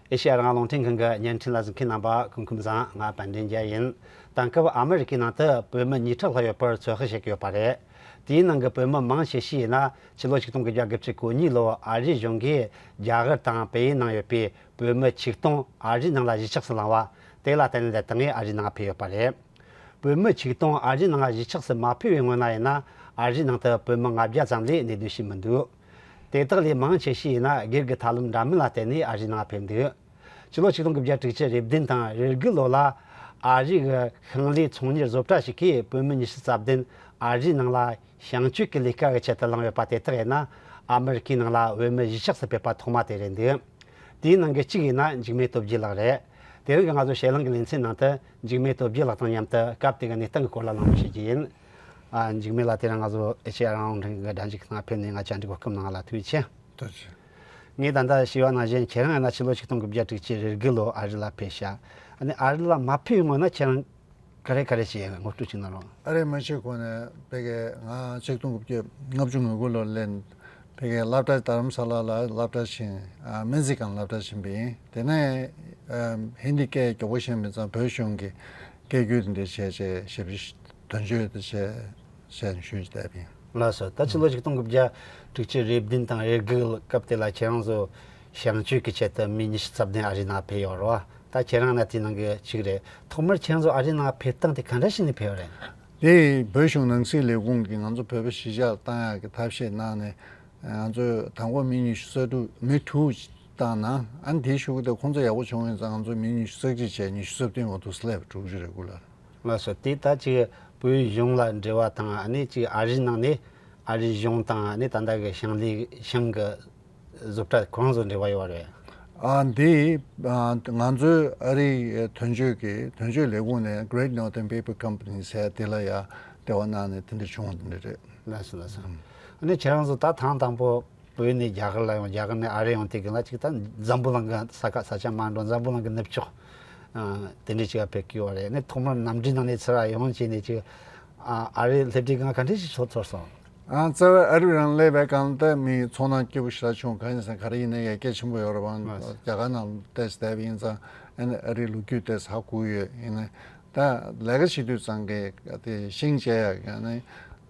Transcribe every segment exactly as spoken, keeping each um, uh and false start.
ཨེ་ཤེ་ཡ་རང་དབང་རླུང་འཕྲིན་ཁང་གི་བརྙན་འཕྲིན་ལ་གཟིགས་མཁན་རྣམ་པ་སྐུ་ཁམས་བཟང་། ང་དཔལ་ལྡན་རྒྱལ་ཡིན། དེང་སྐབས་ཨ་མི་རི་ཀའི་ནང་དུ་བོད་མི་ཉིས་ཁྲི་ལྷག་ཡོད་པར་ཚོད་དཔག་བྱེད་ཀྱི་ཡོད་པ་རེད། དེའི་ནང་གི་བོད་མི་མང་ཆེ་ཤོས་ཡིན་ན་ཕྱི་ལོ་ཆིག་སྟོང་དགུ་བརྒྱ་དགུ་བཅུ་གོ་གཉིས་ལོར་ཨ་རིའི་གཞུང་གིས་རྒྱ་གར་དང་བལ་ཡུལ་ནང་ཡོད་པའི་བོད་མི་ཆིག་སྟོང་ཨ་རིའི་ནང་ལ་གཞིས་ཆགས་སུ་བླངས་པ་དེ་ལ་བརྟེན་ནས་ད་ལྟ་ངས་ཨ་རིའི་ནང་ཕེབས་ཡོད་པ་རེད། བོད་མི་ཆིག་སྟོང་ཨ་རིའི་ནང་གཞིས་ཆགས་སུ་མ་ཕེབས་པའི་སྔོན་ལ་ཡིན་ན། ཨ་རིའི་ནང་དུ་བོད་མི་ལྔ་བརྒྱ་ཙམ་ལས་གནས་སྡོད་བྱས་མི་འདུག་དེ་དག་ལས་མང་ཆེ་ཤོས་ཡིན་ན་སྒེར་གྱི་ཐབས་ལམ་འདྲ་མིན་ལ་བརྟེན་ནས་ཨ་རིའི་ནང་ཕེབས་འདུག་ཕྱི་ལོ་ཆིག་སྟོང་དགུ་བརྒྱ་དྲུག་ཅུ་རེ་བདུན་དང་རེ་དགུ་ལོ་ལ་ཨ་རིའི་ཤིང་ལས་ཚོང་གཉེར་བཟོ་གྲྭ་ཞིག་གིས་བོད་མི་ཉི་ཤུ་རྩ་བདུན་ཨ་རིའི་ནང་ལ་བྱང་སྤྱོད་ཀྱི་ལས་ཀ་གི་ཆེད་དུ་བླངས་ཡོད་པ་དེ་དག་ཡིན་ན། ཨ་མི་རི་ཀའི་ནང་ལ་བོད་མི་གཞིས་ཆགས་སུ་ཕེབས་པ་ཐོག་མ་དེ་རེད་འདུག་དེའི་ནང་གི་གཅིག་ཡིན་ན་འཇིགས་མེད་སྟོབས་རྒྱལ་ལགས་རེད། དེ་རིང་གི་ང་ཚོ་ཞལ་ལུང་གི་ལེ་ཚན་ནང་དུ་འཇིགས་མེད་སྟོབས་རྒྱལ་ལགས་དང་མཉམ་དུ་སྐབས་དེ་གི་གནས་སྟངས་ཀྱི་སྐོར་ལ་གླེང་མོལ་བྱེད་ཀྱི་ཡིན། ཨ། འཇིགས་མེད་ལགས་དེ་རིང་ང་ཚོ་ཨེ་ཤེ་ཡ་རང་དབང་རླུང་འཕྲིན་གྱི་སྒྲ་འཇུག་ནང་ཕེབས་ནས་ང་བཅར་འདྲི་གོ་སྐབས་གནང་བ་ལ་ཐུགས་རྗེ་ཆེ། ཐུགས་རྗེ་ཆེ། ངས་ད་ལྟ་ཞུས་པ་ནང་བཞིན་ཁྱེད་རང་ཡིན་ན་ཕྱི་ལོ་ཆིག་སྟོང་དགུ་བརྒྱ་དྲུག་ཅུ་རེ་དགུ་ལོ་ཨ་རི་ལ་ཕེབས་ཤག་ཨ་ནི་ཨ་རི་ལ་མ་ཕེབས་སྔོན་ན་ཁྱེད་རང་ག་རེ་ག་རེ་བྱས་ཡོད། ངོ་སྤྲོད་ཅིག་གནང་རོགས། ཨ་རི་མ་ཕྱིན་གོང་ནས་ཕ་གིར་ང་ཆིག་སྟོང་དགུ་བརྒྱ་ལྔ་བཅུ་ང་དགུ་ལོར་སླེབས། ཕ་གིར་སློབ་གྲྭ་རྡ་རམ་ས་ལ་ལ་སློབ་གྲྭ་ཕྱིན། ཨ། སྨན་རྩིས་ཁང་སློབ་གྲྭ་ཕྱིན་པ་ཡིན། དེ་ནས་ཨ་ཧིན་དི་སྐད་མགྱོགས་པོ་ཤེས་མེད་ཙང་བོད་གཞུང་གི་སྐད་སྒྱུར་དེ་འདྲ་བྱས་བྱས་ཞབས་ཕྱི་དོན་གཅོད་དེ་བྱས་བྱས་ནས་ཞུས་བསྡད་པ་ཡིན། ལགས་སོ། ད་ཕྱི་ལོ་ཆིག་སྟོང་དགུ་བརྒྱ་དྲུག་ཅུ་རེ་བདུན་དང་རེ་དགུ་སྐབས་དེ་ལ་ཁྱེད་རང་ཚོ་བྱང་སྤྱོད་ཀྱི་ཆེད་དུ་མི་ཉི་ཤུ་རྩ་བདུན་ཨ་རིའི་ནང་ཕེབས་ཡོད་རེད་བ། ད་ཁྱེད་རང་ན་དེའི་ནང་གི་གཅིག་རེད། ཐོག་མར་ཁྱེད་རང་ཚོ་ཨ་རིའི་ནང་ཕེབས་སྟངས་དེ་ག་འདྲ་ཞིག་ནས་ཕེབས་པ་རེད། དེ་བོད་གཞུང་ནང་སྲིད་ལས་ཁུངས་ཀྱིས་ང་ཚོ་བོད་པ་གཞིས་ཆགས་བཏང་ཡག་གི་ཐབས་ཤེས་གནང་ནས། ང་ཚོས་དང་པོ་མི་ཉི་ཤུ་རྩ་དྲུག་མི་དྲུག་བཏང་ན། ཨ་ནི་དེའི་གཞུག་གུ་དེ་ཁོང་ཚོ་ཡག་པོ་བྱུང་ཡོད་ཙང་ང་ཚོ་མི་ཉི་ཤུ་རྩ་གཅིག་བྱས། ཉི་ཤུ་རྩ་བདུན་འོ་འདུག་སླེབས། དྲུག་ཅུ་རེ་དགུ་ལ། ལགས་སོ། དེ་ད་ཅིག་བོད་གཞུང་ལ་འབྲེལ་བ་དང་། ཨ་ནི་ཅིག་ཨ་རིའི་ནང་ནས་ཨ་རིའི་གཞུང་དང་། ཨ་ནི་ད་ལྟ་གི་ཤང་ལི་ཤང་གི་བཟོ་གྲྭ་ཁོ་རང་ཚོ་འབྲེལ་བ་ཡོད་རེད། ཨ། འདི་ཨ་ང་ཚོའི་ཨ་རིའི་དོན་གཅོད་ཀྱི་དོན་གཅོད་ལས་ཁུངས་ནས་Great Northern Paper Company ཟེར་དེ་ལ་ཡ་འབྲེལ་བ་གནང་ནས་དེ་འདྲ་བྱུང་བ་དེ་འདྲ་རེད། ལགས་སོ། ལགས་སོ། ཨ་ནི་ཁྱེད་རང་ཚོ་ད་ཐེངས་དང་པོ་བོད་ནས་རྒྱ་གར་ལ་ཡོང་། རྒྱ་གར་ནས་ཨ་རི་ཡོང་དུས་ཀྱི་ལ་ཅིག་ད་འཛམ་བུ་གླིང་གི་ས་ཁ་ས་ཆ་མ་འགྲོ། འཛམ་བུ་གླིང་གི་ནུབ་ཕྱོགས་ཨ་དེ་འདྲ་ཅིག་ལ་ཕེབས་ཀྱི་ཡོད་རེད། ཨ་ནི་ཐོག་མར་གནམ་གྲུའི་ནང་ནས་ཚུར་ཡོང་བྱས་ནས་ཅིག་ཨ་ཨ་རི་སླེབས་དུས་སྒང་ག་འདྲ་ཞིག་ཚོར་ཚོར་སོང་། ཨ། རྩ་བའི་ཨ་རི་རང་སླེབས་པའི་སྒང་ལ་ད་མི་ཚོར་སྣང་སྐྱིད་པོ་ཞེ་དྲག་བྱུང་། གང་ཡིན་ཟེར་ན་ག་རེ་ཡིན་ན་ཡ་སྐད་ཆེན་པོ་ཡོད་རེད་བ། ལགས་སོ། རྒྱ་གར་ནང་ལ་ཏོག་ཙམ་བསྡད་པ་ཡིན་ཙང་། ཨ་ནི་ཨ་རིའི་ལོ་རྒྱུས་ཏོག་ཙམ་ཧ་གོ་ཡོད། ཡིན་ནའི་ད་ལས་ཀ་བྱེད་དུས་ཙང་གི་དེ་ཤིང་བཅད་ཡག་གི་ཨ་ནི་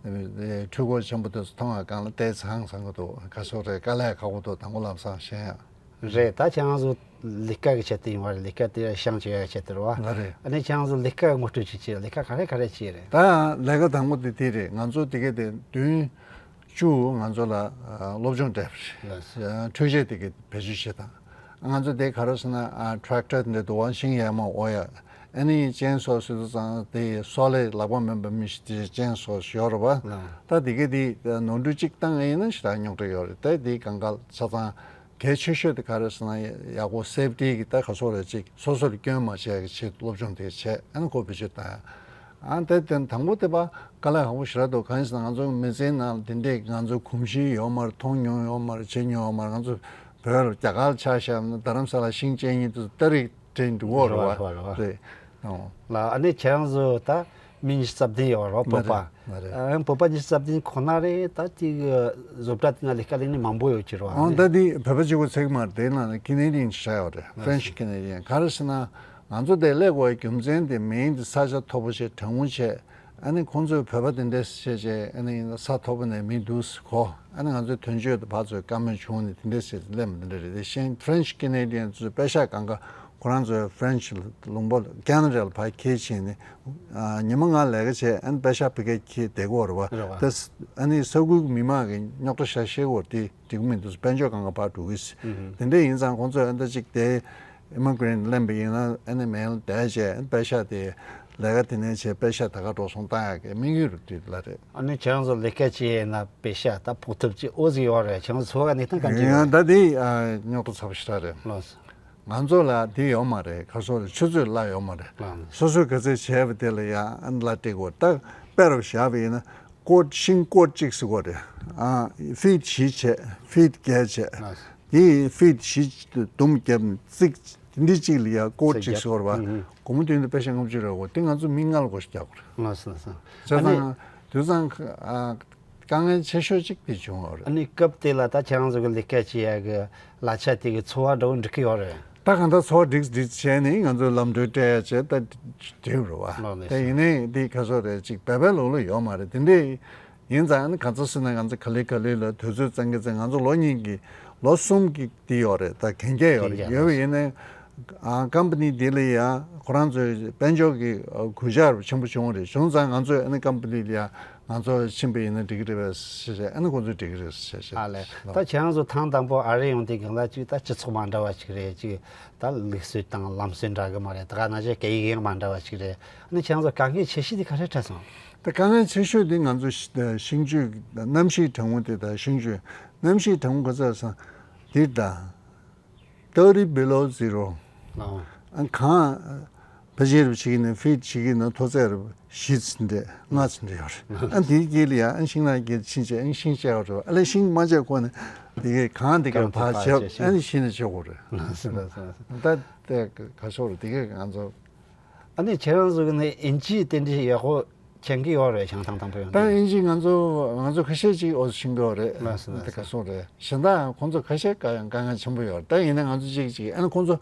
འཕྲུལ་འཁོར་ཆེན་པོ་དེ་ཚོ་མཐོང་བའི་སྒང་ལ་ཏོག་ཙམ་ཧང་སང་གི་འདུག་ག་སོ་རེད། དཀའ་ལས་ཁག་པོ་འདུག་དང་པོ་ལམ་སང་ཤེས་ཡ། རེད། ད་ཁྱེད་རང་ཚོ་ལས་ཀ་གི་ཆེད་དུ་ཡིན་པ་རེད། ལས་ཀ་དེ་ཤང་བཅད་ཡག་ཆེད་དུ་རེད་བ། ལགས་རེད། ཨ་ནི་ཁྱེད་རང་ཚོ་ལས་ཀ་ངོ་སྤྲོད་ཅིག་བྱེད། ལས་ཀ་ག་རེ་ག་རེ་བྱས་རེད། ད་ལས་ཀ་དང་པོ་དེ་དེ་རེད། ང་ཚོ་དེ་ག་དེ་བདུན་ཅུ་ང་ཚོ་ལ་ཨ་སློབ་སྦྱོང་སྤྲད་པ་རེད། ལགས་སོ། ཨ་འཕྲུལ་ཆས་དེ་ག་བེད་སྤྱོད་བྱེད་སྟངས། ང་ཚོ་དེ་ག་རེ་ཟེར་ན་ཨ་ཊེག་ཊར་འདི་འདུག་བ། ཤིང་ཡར་མར་འོ་ཡག་ཨ་ནི་ཅེན་སོ་ཟེར་དུས་ཙང་དེ་སོ་ལས་ལག་པ་མེད་པ་མི་ཞིག་དེ་ཅེན་སོ་ཞིག་ཡོད་རེད་བ། ལགས། ད་དེ་ག་དེ་ནོར་འཁྲུལ་གཅིག་བཏང་ཡིན་ན་ཞེ་དྲག་རྙོག་དྲ་ཡོད་རེད། ད་དེ་གང་ག་ཆ་ཚང་གལ་ཆེ་ཤོས་དེ་ག་རེ་ཟེར་ན་ཡག་པོ་སེབ་ཊི་གི་ད་ག་སོ་རེ་ཅིག་སོ་སོར་སྐྱོན་མ་བྱས་ཀྱི་ཆེད་སློབ་སྦྱོང་དེ་བྱས། ཨ་ནི་ཁོ་བེད་སྤྱོད་བཏང་ཡ། ཨ་དེ་དེ་དང་པོ་དེ་པ་དཀའ་ལས་ཁག་པོ་ཞེ་དྲག་འདུག་གང་ཡིན་ཟེར་ན་ང་ཚོ་མི་ཚེའི་ནང་དེ་འདྲས་ང་ཚོ་གོམས་གཤིས་ཡོད་མ་རེད། མཐོང་མྱོང་ཡོད་མ་རེད། བྱེད་མྱོང་ཡོད་མ་རེད། ང་ཚོ་བོད་རྒྱ་གར་ཆ་བཞག་ན་རྡ་རམ་ས་ལ་ཤིང་བཅད་མཁན་དེ་ཚོ་ཏ་རིག་དྲན་འདུག་གོ། རེད་བ། རེད་བ། རེད་བ། རེད། ཨོ། ལགས། ཨ་ནི་ཁྱེད་རང་ཚོ་ད་མི་ཉི་ཤུ་རྩ་བདུན་ཡོད་རེད་བ། བོད་པ། ལགས་རེད། ཨ་བོད་པ་ཉི་ཤུ་རྩ་བདུན་ཁོ་ན་རེད། ད་ཅིག་བཟོ་གྲྭ་དེ་ན་ལས་ཀ་ལས་མཁན་མང་པོ་ཡོད་ཀྱི་རེད་བ། ཨོ། ཨ་ནི་ད་འདི་བོད་པ་གཅིག་པོ་ཚད་མ་རེད། དེ་ན་ཀི་ནེ་ཌི་ཡན་ཞིག་ཡོད་རེད། ལགས་སོ། ཕ་རེན་ཆི་ཀི་ནེ་ཌི་ཡན། ག་རེ་ཟེར་ན་ང་ཚོ་དེ་སླེབས་དགོས་པའི་རྒྱུ་མཚན་དེ་མིང་དེ་ས་ཆ་མཐོ་པོ་བྱས། གྲོང་བྱས། ཨ་ནི་ཁོང་ཚོས་བོད་པ་དེ་འདྲས་བྱས་བྱས། ཨ་ནི་ས་མཐོ་པོ་ནས་མི་འདུག་གོ། ཨ་ནི་ང་ཚོའི་དོན་གཅོད་དེ་ཕར་ཚུར་བཀའ་མོལ་བྱུང་ནས་དེ་འདྲས་བྱས་སླེབས་མི་འདི་འདྲ་རེད། དེ་བཞིན་ཕ་རེན་ཆི་ཀི་ནེ་ཌི་ཡན་ཚོས་པེ་ཤག་གང་ག་ཁོ་རང་ཚོའི་ཕ་རེན་ཆི་ལུང་པ་ཀེ་ན་ཌ་ལ་ཕར་འཁྱེར་ཕྱིན་ནས། ཨ། ཉི་མ་ལྔ་ལས་ཀ་བྱས། ཨ་ནི་པེ་ཤག་ཕ་གིར་འཁྱེར་བསྡད་ཀྱི་ཡོད་རེད་བ། རེད་བ། ད་ཨ་ནི་ས་ཁུལ་གྱི་མི་མང་གིས་རྙོག་དྲ་ཤ་ཤེས་ཀྱི་ཡོད་རེད། དེ་འགྲིག་གི་མི་འདུག་དཔལ་འབྱོར་སྒང་ག་ཕར་འགྲོ་གི་ཟེར། ཨུ་ཧུ། དེ་འདྲ་ཡིན་ཙང་ཁོང་ཚོས་ཨ་ནི་ད་ཅིག་དེ་ཨི་མི་གྷི་རེན་ཊི་ལེན་པ་ཡིན་ན་ཨ་ནི་མེལ་བསྡད་བྱས། ཨ་ནི་པེ་ཤག་དེ་ལས་ཀ་དེ་ནས་བྱས་པེ་ཤག་ད་ག་འགྲོ་སོང་བཏང་ཡག་གི་དམིགས་ཡུལ་རེད་དེ་ལ་རེད། ཨ་ནི་ཁྱེད་རང་ཚོ་ལས་ཀ་བྱེད་ཡས་ན་པེ་ཤག་ད་ཕོག་ཐུབ་ཅིག་ཨོ་ཟིག་ཡོད་རེད། ཁྱེད་རང་ཚོ་འཚོ་བ་གནས་སྟངས་ག་འདྲ་ཡོད་རེད། ཡང་ད་དེ་ཨ་རྙོག་དྲ་ཚ་པོ་ཞེ་དྲག་རེད། ལགས་སོ། ང་ཚོ་ལ་དེ་ཡོད་མ་རེད། ག་སོ་རེད། ཆུ་ཚོད་གླ་ཡོད་མ་རེད། ལགས་སོ། སོ་སོས་ག་ཚོད་བྱས་པ་དེ་ལ་ཡང་ཨ་ནི་གླ་སྤྲད་དགོས། ད་དཔེ་རུ་བཞག་པ་ཡིན་ན་ཀོཌ། ཤིང་ཀོཌ་གཅིག་ཟེར་གོ་རེད། ཨ་ཕིཊ་བཞི་བྱས། ཕིཊ་བརྒྱད་བྱས། ལགས་སོ། དེ་ཕིཊ་བཞི་དུམ་བརྒྱབ་ནས་རྩིག་དེ་འདྲ་གཅིག་ལ་ཡང་ཀོཌ་གཅིག་ཟེར་བ། ཨུ་ཧུ། སྒོར་མོ་དེ་འདྲ་པེ་ཤག་ལྔ་བཅུ་རེད་གོ། དེ་ང་ཚོ་མི་ལྔ་ལ་སྒོར་བཞི་རྒྱག་དགོས་རེད། ལགས་སོ། ལགས་སོ། བྱས་ཙང་དུས་ཙང་ཨ། དཀའ་ངལ་ཆེ་ཤོས་གཅིག་དེ་བྱུང་བ་རེད། ཨ་ནི་སྐབས་དེ་ལ་ད་ཁྱེད་རང་ཚོ་གི་ལས་ཀ་བྱེད་ཡག་གི་གླ་ཆ་དེ་གི་འཚོ་བ་འདྲ་བོ་འགྲིག་གི་ཡོད་རེད། ད་གང་ལྟར་འཚོ་བ་སྒྲིག་སྒྲིག་བྱས་ནས་ང་ཚོས་ལམ་གྲོན་སྤྲད་ཡ་བྱས་ད་འགྲིག་རེད་བ། ལགས་ལགས་སོ། ད་ཡིན་ནའི་འདི་ཁ་སོ་རེད་ཅིག་བེ་བེ་ལོ་ལོ་ཡོད་མ་རེད་དེ་འདྲས་ཡིན་ཙང་ཨ་ནི་ག་ཚོད་ཟེར་ན་ང་ཚོ་ག་ལེ་ག་ལེ་ལ་དུས་ཚོད་བཙན་གྱི་བཙན་ང་ཚོ་ལོ་གཉིས་ཀྱི་ལོ་གསུམ་གྱི་འདི་ཡོད་རེད་ད་གན་རྒྱ་ཡོད་རེད་གན་རྒྱ་ཡོད་པ་ཡིན་ནའི་ཨ་ཀམ་པ་ནི་འདི་ལ་ཡ་ཁོ་རང་ཚོའི་དཔལ་འབྱོར་གྱི་གུས་ཞབས་ཆེན་པོ་བྱུང་བ་རེད་བྱུང་ཙང་ང་ཚོས་ཨ་ནི་ཀམ་པ་ནི་ལ་ཡ། ང་ཚོ་ཕྱིན་པ་ཡིན་ན་འགྲིག་གི་རེད་པས་ཞེས་བཤད་ཨ་ནི་ཁོང་ཚོས་འགྲིག་གི་རེད་ཞེས་བཤད། ཨ་ལས། ད་ཁྱེད་རང་ཚོ་ཐེངས་དང་པོ་ཨ་རི་ཡོང་དུས་སྒང་ལ་ཅིག་ད་སྤྱི་ཚོགས་མ་འདྲ་བ་ཅིག་རེད། ཅིག་ད་ལུགས་སྲོལ་དང་ལམ་སྲོལ་འདྲ་གི་མ་རེད། ད་ག་ནང་བཞིན་སྐད་ཡིག་ཡང་མ་འདྲ་བ་ཅིག་རེད། ཨ་ནི་ཁྱེད་རང་ཚོ་དཀའ་ངལ་ཆེ་ཤོས་དེ་ག་རེ་འཕྲད་སོང་། ད་དཀའ་ངལ་ཆེ་ཤོས་དེ་ང་ཚོ་ཤི་ཤིང་ཆུ་གནམ་གཤིས་གྲང་མོ་དེ་དང་ཤིང་ཆུ་གནམ་གཤིས་གྲང་མོ་ག་ཚོད་སོང་དེ་དང་། Thirty below zero། ཨ། ཨ་གང་ཕལ་ཆེར་བྱེད་ཀྱི་ན་ཕིཊ་བྱེད་ཀྱི་ན་མཐོ་ཚད་རུ་བཞི་ཚན་འདྲ་ལྔ་ཚན་འདྲ་ཡོད་རེད། ཨ་དེའི་དཀྱིལ་ལ་ཡང་ཨ་ཤིང་ནགས་དཀྱིལ་ཕྱིན་བྱས་ཨ་ཤིང་བཅད་པ་རེད་བ། ཨ་ལས་ཤིང་མ་བཅད་གོང་ནས་དེ་གའི་གང་དེ་གའི་གང་དེ་ཕར་ཕར་བྱས་བྱས་ཨ་ནི་ཤིང་ནས་བཅད་དགོས་རེད། ལགས་སོ་ལགས་སོ། ད་དེ་ག་ཤོག་རེད་དེ་གའི་ང་ཚོ། ཨ་ནི་ཁྱེད་རང་ཚོ་གི་ནི་ཨིན་ཇི་དེ་འདྲའི་ཡག་པོ་མཁྱེན་གྱི་ཡོད་རེད་བྱང་ཐང་དང་པོ་ཡོང་ད་དུས། ཨིན་ཇི་ང་ཚོ་ང་ཚོ་ཁ་ཤས་ཅིག་ཨོ་ཤེས་ཀྱི་ཡོད་རེད། ལགས་སོ་ལགས་དེ་སོ། ག་སོང་རེད་གཞན་དག་ཁོང་ཚོ་ཁ་ཤས་དཀའ་ཡང་དཀའ་ངལ་ཆེན་པོ་ཡོད་རེད། ད་ཡིན་ན་ང་ཚོ་གཅིག་གཅིག་ཨ་ནི་ཁོང་ཚོ་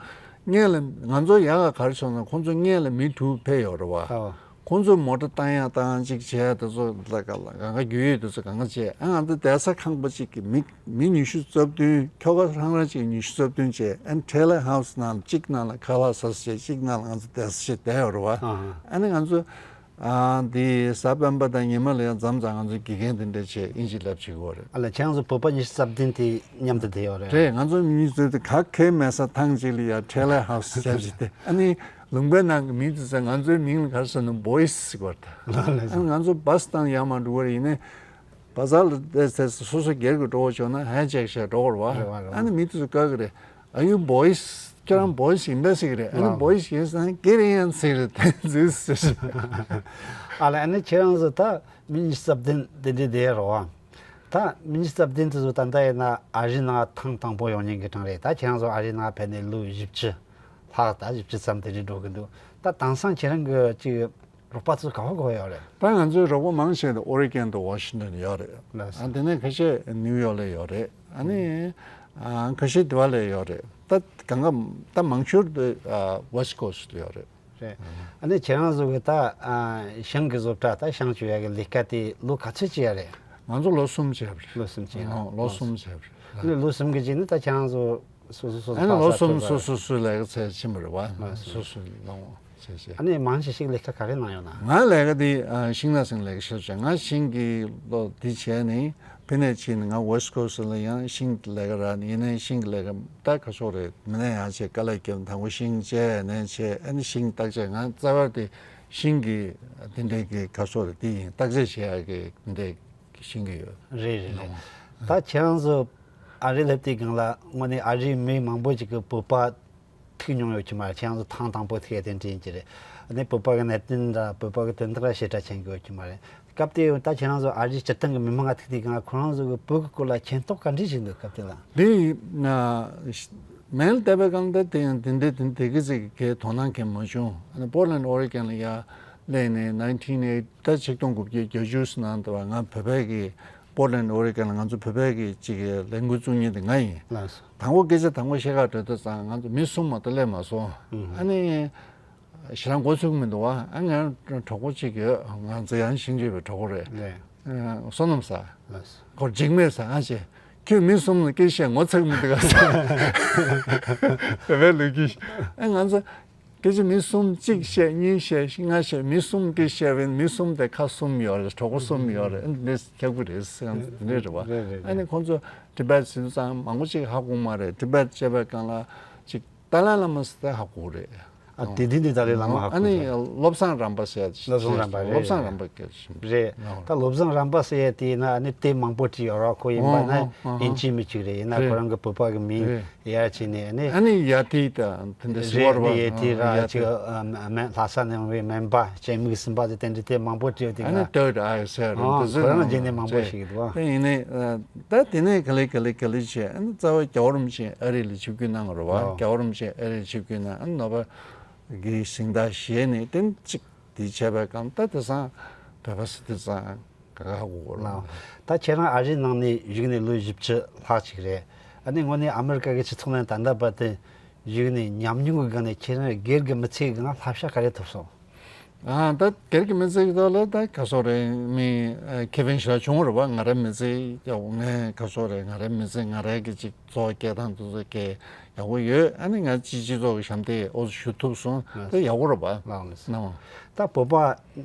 སྔོན་ལ་ང་ཚོ་ཡག་ག་ག་རེ་སོང་ན་ཁོང་ཚོ་སྔོན་ལ་མི་དྲུག་ཕེབས་ཡོད་རེད་བ། ཨོ། ཁོང་ཚོས་མོ་ཊ་བཏང་ཡག་བཏང་ཡག་ཅིག་བྱས་དེ་ཚོ་ལ་ག་ལ་གང་ག་རྒྱུས་ཡོད་དེ་ཚོ་གང་ག་བྱས་ཨ་ང་ཚོ་བསྡད་ས་ཁང་པ་གཅིག་གི་མི་མི་ཉི་ཤུ་རྩ་བདུན་ཁྱོ་ག་ཧྲང་ཧྲང་གཅིག་ཉི་ཤུ་རྩ་བདུན་བྱས་ཨ་ནི་ཁྲེ་ལེ་ཧའུ་སི་ནང་གཅིག་ནང་ལ་ཁ་ལག་ཟ་ས་བྱས་གཅིག་ནང་ལ་ང་ཚོ་བསྡད་ས་བྱས་བསྡད་ཡོད་རེད་བ། ཨ་ནི་ང་ཚོ། ཨ་འདི་གཟའ་སྤེན་པ་དང་ཉི་མ་ལ་ཡང་མཚམས་མཚམས་ང་ཚོ་དགེ་རྒན་དེ་འདྲ་བྱས་ཨིན་ཇི་ལབ་བྱེད་དགོས་རེད། ཨ་ལ་ཁྱེད་རང་ཚོ་བོད་པ་ཉི་ཤུ་རྩ་བདུན་དེ་མཉམ་དུ་བསྡད་ཡོད་རེད། རེད་ང་ཚོ་མི་ཚོ་དེ་ག་གེ་མེད་ས་ཐང་གཅིག་ལ་ཡ་ཁྲེ་ལེ་ཧའུ་སི་བྱས་བྱས་ཏེ་ཨ་ནི་ལུང་པའི་ནང་གི་མི་དེ་ཚོ་ང་ཚོའི་མིང་ལ་ག་རེ་ཟེར་ན་བོ་ཡི་སི་ཟེར་གི་ཡོད་རེད། ཨ་ནི་ང་ཚོ་བ་སི་བཏང་ཡར་མར་འགྲོ་གི་རེད་ཡིན་ནའི་བ་ཟར་ལ་བསྡད་ཚེ་སོ་སོ་སྒེར་གྱི་འགྲོ་བ་བྱུང་ན་ཧན་ཅེག་བྱས་འགྲོ་གི་རེད་བ། རེད་བ་རེད་བ། ཨ་ནི་མི་དེ་ཚོ་བཀག་གི་རེད། Are you boys? ཁྱེད་རང་བོ་ཡི་སི་ཡིན་པས་ཟེར་གི་རེད། ཨ་ནི་ལགས། བོ་ཡི་སི་ཡིན་ཟེར་ན་ཀེ་རི་ཡན་ཟེར་གི་རེད་དེ་ཟེར་ཟེར། ཨ་ལ་ཨ་ནི་ཁྱེད་རང་ཚོ་ད་མི་ཉི་ཤུ་རྩ་བདུན་དེ་འདྲ་བསྡད་རོགས། ད་མི་ཉི་ཤུ་རྩ་བདུན་དེ་ཚོ་ད་ལྟ་ཡིན་ན་ཨ་རིའི་ནང་ཐེངས་དང་པོ་ཡོང་མཁན་གྱི་གྲངས་རེད། ད་ཁྱེད་རང་ཚོ་ཨ་རིའི་ནང་ཕེབས་ནས་ལོ་བཞི་བཅུ་ལྷག་ད་བཞི་བཅུ་ཙམ་དེ་འདྲ་འགྲོ་གི་འདུག་ད་དེང་སང་ཁྱེད་རང་གི་ཅིག་རོགས་པ་ཚོ་ག་བ་ག་བ་ཡོད་རེད། ད་ང་ཚོའི་རོགས་པ་མང་ཆེ་ད་ཨོ་རི་གན་དང་ཝ་ཤིང་ཊོན་ཡོད་རེད། ལགས་སོ། ཨ་དེ་ནས་ཁ་ཤས་ནིའུ་ཡོག་ལ་ཡོད་རེད། ཨ་ནི་ཨ་ཁ་ཤས་དེ་བ་ལ་ཡོད་རེད། ད་གང་ག་ད་མང་ཤོས་དེ་ཨ་ཝེ་སི་ཊི་ཀོ་སི་ཊི་ལ་ཡོད་རེད། རེད། ཨ་ནི་ཁྱེད་རང་ཚོ་གི་ད་ཨ་ཤིང་གི་བཟོ་གྲྭ་ད་ཤིང་གཅོད་ཡ་གི་ལས་ཀ་དེ་ལོ་ག་ཚོད་བྱས་ཡ་རེད། ང་ཚོ་ལོ་གསུམ་བྱས་པ་རེད། ལོ་གསུམ་བྱས་ཡ། ཨོ་ལོ་གསུམ་བྱས་པ་རེད། ཨ་ནི་ལོ་གསུམ་གི་རྗེས་ནི་ད་ཁྱེད་རང་ཚོ་སོ་སོ་སོ་སོ་ཨ་ནི་ལོ་གསུམ་སོ་སོ་སོའི་ལས་ཀ་ཚད་ཕྱིན་པ་རེད་བ། ལགས་སོ། སོ་སོའི་ལོ་ངོ་ཚད་ཕྱིན། ཨ་ནི་མང་ཆེ་ཞིག་ལས་ཀ་ག་རེ་གནང་ཡོད་ན། ང་ལས་ཀ་དེ་ཨ་ཤིང་ནགས་སེང་ལས་ཀ་ཤར་བྱས་ང་ཤིང་གི་ལོ་འདི་བྱས་ནས་ཕི་ནས་ཕྱིན་ནས་ང་ཝེ་སི་ཊི་ཀོ་སི་ཊི་ལ་ཡང་ཤིང་གི་ལས་ཀ་རག་ནས་ཡིན་ནའི་ཤིང་གི་ལས་ཀ་ད་ག་ཤོག་རེད་མི་ནས་ཡང་བྱས་དཀའ་ལས་བརྒྱབ་དང་པོ་ཤིང་བཅད་ནས་བྱས་ཨ་ནི་ཤིང་བརྟག་དཔྱད་ང་རྩ་བ་དེ་ཤིང་གི་དེ་འདྲའི་གི་ག་ཤོག་རེད་དེ་ཡིན་བརྟག་དཔྱད་བྱེད་ཡག་གི་དེ་འདྲའི་ཤིང་གི་ཡོད། རེད་རེད་རེད། ད་ཁྱེད་རང་ཚོ་ཨ་རི་སླེབས་དུས་སྒང་ལ་དངོས་གནས་ཨ་རིའི་མི་མང་པོ་ཅིག་གིས་བོད་པ་ཐུག་མྱོང་ཡོད་ཀྱི་མ་རེད། ཁྱེད་རང་ཚོ་ཐེངས་དང་པོ་ཐུག་ཡ་དེ་འདྲ་ཡིན་གྱི་རེད། ཨ་ནི་བོད་པ་གི་གནད་དོན་འདྲ་བོད་པ་གི་དོན་དག་ར་ཞེ་དྲག་མཁྱེན་གྱི་ཡོད་ཀྱི་མ་རེད། སྐབས་དེ་ད་ཁྱེད་རང་ཚོ་ཨ་རིའི་སྤྱིར་བཏང་གི་མི་མང་ང་ཐུག་དུས་སྒང་ལ་ཁོ་རང་ཚོ་གི་བོད་ཀྱི་སྐོར་ལ་མཁྱེན་རྟོགས་ག་འདྲ་ཞིག་འདུག་སྐབས་དེ་ལ། དེ་ཡིན་ན་མེལ་བལྟས་པའི་སྒང་ད་དེ་ཡང་དེ་འདྲའི་དེ་འདྲའི་གི་ཅིག་གི་དོ་སྣང་གང་མ་བྱུང་། ཨ་ནི་པོར་ལན་ཨོ་རི་གན་ལ་ཡ་སླེབས་ནས་ནའིན་ཊིན་ཨེ་ཊི་ད་ཆིག་སྟོང་དགུ་བརྒྱ་བརྒྱད་ཅུ་ནང་དུ་བ་ང་བོད་པའི་གི་པོར་ལན་ཨོ་རི་གན་ལ་ང་ཚོ་བོད་པའི་གི་ཅིག་གི་ལས་འགུལ་བཙུགས་མཁན་དེ་ང་ཡིན། ལགས་སོ། དང་པོ་སྐད་ཆ་དང་པོ་བཤད་ག་འགྲོ་དུས་ཙང་ང་ཚོ་མི་གསུམ་མ་གཏོགས་སླེབས་མ་སོང་། ཨ་ནི་ཞེ་དྲག་མགོ་ཚོས་ཀྱི་མི་འདུག་བ། ཨ་ངའི་གྲོགས་པོ་གཅིག་ཡོད། ང་ཚོ་ཡང་ཤིང་གཅོད་པའི་གྲོགས་པོ་རེད། ལགས། ཨ་བསོད་ནམས་ཟེར། ལགས་སོ། ཁོ་འཇིགས་མེད་ཟེར་ཨ་ཅེ། ཁྱོད་མི་གསུམ་ལ་སྐད་བཤད་ངོ་ཚ་གི་མི་འདུག་ག་ཟེར། བོད་པའི་ལོ་རྒྱུས། ཨ་ང་ཚོ་སྐད་ཆ་མི་གསུམ་གཅིག་བཤད་གཉིས་བཤད་ལྔ་བཤད་མི་གསུམ་སྐད་བཤད་པས་མི་གསུམ་དེ་ཁ་གསུམ་ཡོད་རེད། གྲོགས་པོ་གསུམ་ཡོད་རེད། ཨ་འདི་ཁྱབ་ཀྱི་རེད་ཟེར་ཡང་འདི་འདྲ་རེད་བ། རེད་རེད་ཨ་ནི་རེད། ཁོང་ཚོ་ཊི་བེཊ་ཟེར་དུས་ཙང་མང་པོ་ཅིག་ཧ་གོ་མ་རེད། ཊི་བེཊ་བྱས་པའི་སྒང་ལ་ཅིག་ཏཱ་ལའི་བླ་མ་ཟེར་དེ་ཧ་གོ་རེད། ཨ་དེ་དུས་ནས་ཏཱ་ལའི་བླ་མ་ཧ་ཨ་གོ་ནི་རེད། བློ་བཟང་རམ་པ་ཟེར་ཡ་བློ་བཟང་རམ་པ་རེད། བློ་བཟང་རམ་པ་སྐད་ཆ་རེད། ད་བློ་བཟང་རམ་པ་ཟེར་ཡ་དེ་ཡིན་ན་ཨ་ནི་དེབ་མང་པོ་བྲིས་ཡོད་ར། ཁོ་ཡིན་པ་ན་ཨོ་ཨོ་ཨོ་ཨིན་ཇི་མི་གཅིག་རེད། ཡིན་ན་རེད། ཁོ་རང་གི་བོད་པ་གི་མིང་རེད། ཡར་བྱས་ནས་ཨ་ནི། ཨ་ནི་ཡ་ཏི་ད་དེ་འདྲ་ཟེར་བ་རེད་བ། ཡ་ཏི་ར་ཡ་ཅིག་ཏི། ཨ་མ་ལྷ་ས་ནང་བའི་སྨན་པ་སྤྱན་མིག་གསུམ་པ་དེ་དེ་འདྲ་དེབ་མང་པོ་བྲིས་ཡོད་དེ་ཨ་ནི་ང་ཏོད་ཨ་ཟེར་ཨོ་དེ་ཁོ་ཚོ་རང་ནང་རྗེས་ནས་མང་པོ་ཅིག་ཞིག་འདུག་བ། དེ་ཡིན་ནའི་ད་དེ་ནས་ག་ལེ་ག་ལེ་ག་ལེ་བྱས་ཨ་ནི་རྩ་བ་རྒྱལ་བ་རིན་པོ་ཆེ་ཨ་རི་ལ་ཆིབས་བསྒྱུར་གནང་བ་རེད་བ། ཨོ་རྒྱལ་བ་རིན་པོ་ཆེ་ཨ་རི་ལ་ཆིབས་བསྒྱུར་གནང་ཨ་ནི་ནོ་བེལ་གྱི་གཟེངས་རྟགས་བཞེས་ནས་དེ་གཅིག་དེ་བྱས་པའི་སྒང་ད་དེང་སང་བོད་པ་ཟེར་དུས་ཙང་ག་ག་ཧ་གོ་གོ་རེད། ལགས། ད་ཁྱེད་རང་ཨ་རིའི་ནང་ནས་བཞུགས་ནས་ལོ་བཞི་བཅུ་ལྷག་ཅིག་རེད། ཨ་ནི་དངོས་གནས་ཨ་མི་རི་ཀ་གི་སྤྱི་ཚོགས་ནང་ད་ལྟ་བར་དུ་ གཞུག་ནས་ཉམས་མྱོང་གི་སྒང་ནས་ཁྱེད་རང་སྒེར་གྱི་མི་ཚེ་གི་ནང་བསླབ་བྱ་ག་རེ་ཐོབ་སོང་། ཨ་ད་སྒེར་གྱི་མི་ཚེ་གི་ཐོག་ལ་ད་ག་སོག་རེད། མི་ཁེ་ཕན་ཞེ་དྲག་བྱུང་བ་རེད་པ། ང་རའི་མི་ཚེ་ཡག་པོ། ངས་ག་སོག་རེད། ང་རའི་མི་ཚེ་ང་རའི་གི་ཅིག་གཙོ་བོ་སྐྱེལ་སྟངས་དེ་ཚོ་གི་ཡག་པོ་ཡོད། ཨ་ནི་ང་སྤྱི་སྤྱི་ཚོགས་ཀྱི་ཞབས་འདེགས་འོ་ཞུ་ཐུབ་སོང་། དེ་ཡག་པོ་རེད་པ། ལགས་ལགས། ནམ། ད་བོད་པ་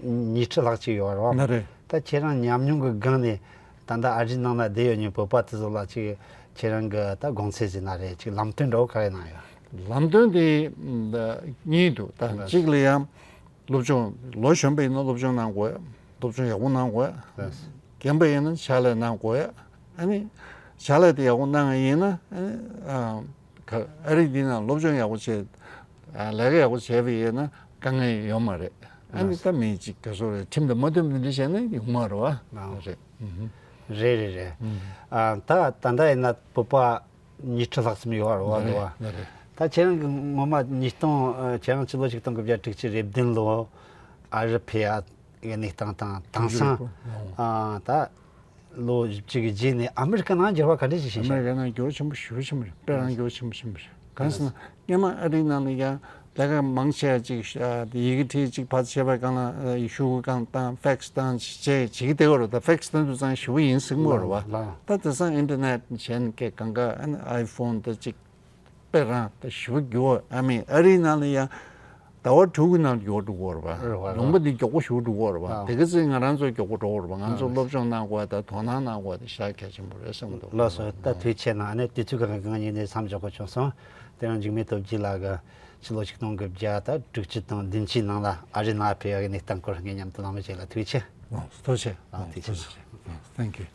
ཉི་ཁྲི་ལྷག་ཅིག་ཡོད་རེད་པ། ན་རེད། ད་ཁྱེད་རང་ཉམས་མྱོང་གི་སྒང་ནས་ད་ལྟ་ཨ་རིའི་ནང་ལ་བསྡད་ཡོད་མཁན་བོད་པ་དེ་ཚོ་ལ་ཅིག་ཁྱེད་རང་གི་ད་དགོངས་ཚུལ་ཟེར་ན་རེད། ཅིག་ལམ་སྟོན་འདྲ་བོ་ག་རེ་གནང་ཡོད། ལམ་སྟོན་དེ་གཉིས་འདུག་ད་ལགས། གཅིག་ལ་ཡང་སློབ་སྦྱོང་ལོ་གཞོན་པ་ཡིན་ན་སློབ་སྦྱོང་གནང་དགོས། སློབ་སྦྱོང་ཡག་པོ་གནང་དགོས། ལགས། རྒན་པ་ཡིན་ན་ཕྱག་ལས་གནང་དགོས། ཨ་ནི་ཕྱག་ལས་དེ་ཡག་པོ་གནང་ཡིན་ན་ཨ་ནི་ཨ་ག་ཨ་རི་འདི་ནང་སློབ་སྦྱོང་ཡག་པོ་བྱས། ཨ་ལས་ཀ་ཡག་པོ་བྱས་པ་ཡིན་ན་དཀའ་ངལ་ཡོད་མ་རེད། ཨ་ནི་ད་མི་གཅིག་ག་སོག་རེད། ཁྲིམས་དང་མ་མཐུན་པ་འདི་འདྲ་བྱས་ན་ཡོང་མ་རེད་པ། ལགས། རེད། ཨུ་ཧུ། རེད་རེད་རེད། ཨུ་ཧུ། ཨ་ད་ད་ལྟ་ཡིན་ན་བོད་པ་ཉི་ཁྲི་ལྷག་ཙམ་ཡོད་རེད་པ། ལགས་རེད། འདུག་པ། ལགས་རེད། ད་ཁྱེད་རང་གི་ངོ་མ་ཉིས་སྟོང་། ཨ་ཁྱེད་རང་ཕྱི་ལོ་ཆིག་སྟོང་དགུ་བརྒྱ་དྲུག་ཅུ་རེ་བདུན་ལོ་ཨ་རི་ཕེབས་ཡག་གི་གནས་སྟངས་དང་། དེང་སང་ཨ་ད་ལོ་བཞི་བཅུ་གི་རྗེས་ནས་ཨ་མི་རི་ཀ་ནང་འགྱུར་བ་ག་འདྲ་ཞིག་ཕྱིན་ཤག། ཨ་མི་རི་ཀ་ནང་འགྱུར་བ་ཆེན་པོ་ཞེ་པོ་ཕྱིན་པ་རེད། དཔེ་རང་འགྱུར་བ་ཆེན་པོ་ཕྱིན་པ་རེད། གང་ཟེར་ན་སྔོན་མ་ཨ་རིའི་ནང་ལ་ཡང་ལས་ཀ་མང་ཆེ་བ་ཅིག་ཡི་གེ་ཁྲིད་ཅིག་ཕར་བྱས་པའི་སྒང་ལ་ཤོག་གུ་སྒང་བཏང་། ཕེག་སི་བཏང་བྱས་བྱེད་ཀྱི་བསྡད་ཡོད་རེད། ད་ཕེག་སི་བཏང་དུས་ཙང་ཞེ་པོ་ཡིན་གསལ་པོ་རེད་པ། ལགས། ད་དེང་སང་ཨིན་ཊར་ནེཊ་བྱས་ནས་སྐད་གང་ག་ཨ་ནི་ཨའི་ཕོན་ད་ཅིག་དཔེ་རང་ད་ཞེ་པོ་འགྱུར་བ། ཨ་མི་ཨ་རིའི་ནང་ལ་ཡང་ཟླ་བ་དྲུག་གི་ནང་ལ་འགྱུར་བ་འགྲོ་གི་ཡོད་རེད་པ། རེད་པ། ལུང་པ་འདི་མགྱོགས་པོ་ཞེ་པོ་འགྲོ་གི་ཡོད་རེད་པ། ཨ་དེ་ག་ཚོད་ང་རང་ཚོ་མགྱོགས་པོ་འགྲོ་གི་ཡོད་རེད་པ། ང་ཚོ་ཨ་སློབ་སྦྱོང་གནང་དགོས་དང་དོ་སྣང་གནང་དགོས་དེ་ཞེ་དྲག་གལ་ཆེན་པོ་རེད་བསམ་གྱི་འདུག། ལགས་སོ། ད་ཐུགས་རྗེ་ཆེ་གནང་། ཨ་ནི་དུས་ཚོད་གང་གི་ང་གཉིས་ནས་མཚམས་འཇོག་དགོས་བྱུང་སོང་། དེ་རིང་འཇིགས་མེད་སྟོབས་རྒྱལ་ལགས་ཀྱིས་ཕྱི་ལོ་ཆིག་སྟོང་དགུ་བརྒྱ་དང་དྲུག་ཅུ་དང་བདུན་ཅུའི་ནང་ལ་ཨ་རི་ནང་ཕེབས་ཡག་གི་གནས་སྟངས་སྐོར་ངེད་མཉམ་དུ་གནང་བ་བཅས་ལ་ཐུགས་རྗེ་ཆེ། ཨོ་ཐུགས་རྗེ་ཆེ། ཨ་ཐུགས་རྗེ་ཆེ། Thank you.